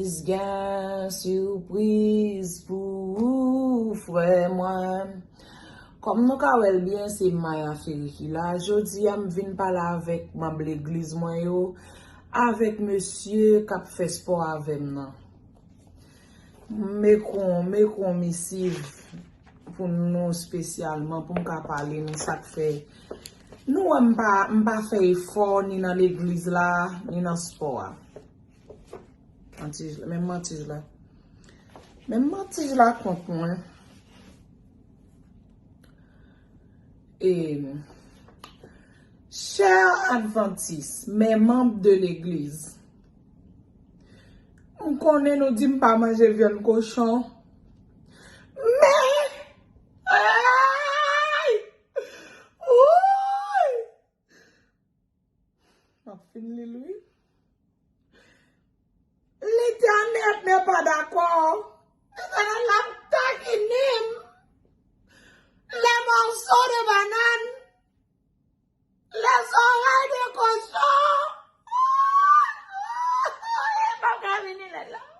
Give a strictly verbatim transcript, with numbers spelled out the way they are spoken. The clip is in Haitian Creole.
Gen sipriz pou ou, frè mwen. Kòm nou ka wè l byen, se Maya Ferry ki la. Jodi a, m vin pale avèk manm legliz mwen yo, avèk mesye k ap fè spò avè m nan. M ekri yon, m ekri yon misiv pou nou espesyalman, pou m ka pale nou sa k fè. Nou wè m pa, m pa fè efò ni nan legliz la, ni nan spò a. Mantij la, menm mantij la. Menm mantij la kont mwen. E, chè Advantis, mè manm de legliz, m konnen nou di m pa manje vyann kochon, men, ay! Wouy! M ap fin li l, wi. L'éternel n'est pas d'accord. L'éternel ap takinen m. Les morceaux de banane, les oreilles de cochon. Li pa ka vini lè la.